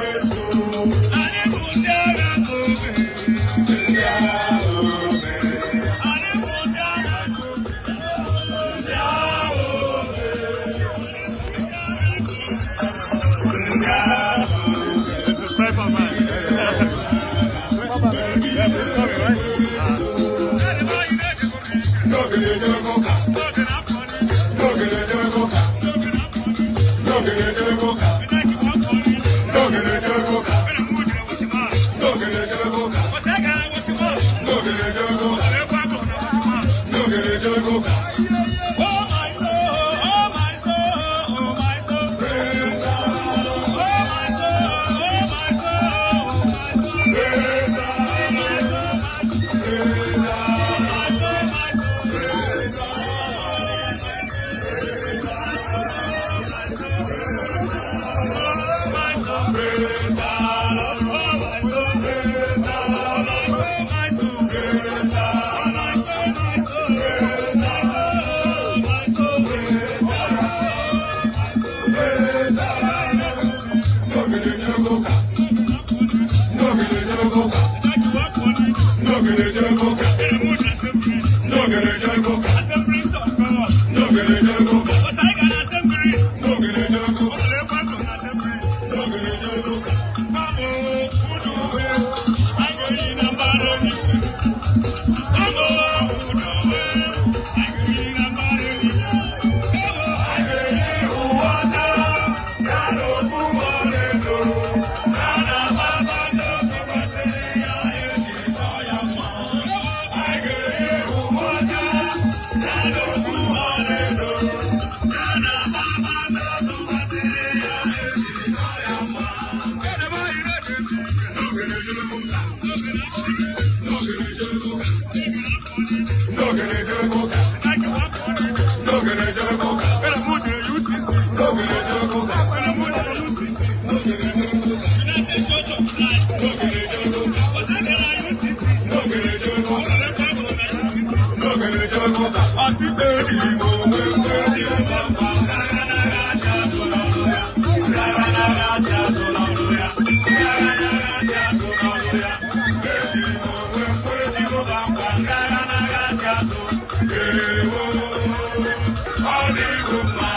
Anyị bụ ndị agha nke obe. Ndị agha obe. Anyị bụ ndị agha nke obe. Ndị agha obe. Ndị agha obe. N'ogene ejebego ụka. N'ogene ejebego ụka. N'ogene ejebego ụka. N'ogene ejebego ụka. N'ogene ejebego ụka. N'ogene ejebego ụka. N'ogene ejebego ụka. Oh my soul, oh my soul, oh my soul. Praise the Lord. Oh my soul, oh my soul, oh my soul. Praise the My soul, my soul, Praise the my soul, my soul. Praise the Oh my soul, Praise the Lord. oh my soul, Praise the Lord. my soul, my soul. Praise the My soul, my soul, my soul, my soul, my soul, my soul. Praise the N'ogene ejebego ụka. N'ogene ejebego ụka. N'ogene ejebego ụka. N'ogene ejebego ụka. Assemblies of God. N'ogene ejebego ụka. Assemblies. N'ogene ejebego ụka. Assemblies. N'ogene ejebego ụka. Kamo uduwe, agụghị na mbara eluigwe. Kamo uduwe, agụghị na mbara eluigwe. Kamo Anyị ụwa ọcha, ya na okpu ọlaedo, ya na kpakpando tụkwasịrị ya eji chọọ ya mma. Anyị ga-eyi uwe ọcha, ya na okpu ọlaedo, ya na kpakpando tụkwasịrị ya eji chọọ ya mma. N'ogene ejebego ụka. N'ogene ejebego ụka. N'ogene ejebego ụka. N'ogene ejebego ụka. N'ogene ejebego ụka. United Church of Christ. N'ogene ejebego ụka. Osagara UCC. N'ogene ejebego ụka. N'ogene ejebego ụka. Ọsịkpe Ejiri m onwe m wee dị ụba mkpa. N'agha n'agha ji azụ n'ọrụ ya. N'agha n'agha ji azụ n'ọrụ ya. N'agha n'agha ji azụ n'ọrụ ya. Ejiri m onwe m wee dị ụba mkpa. N'agha n'agha ji azụ. Ewo, ọ dịgo mma.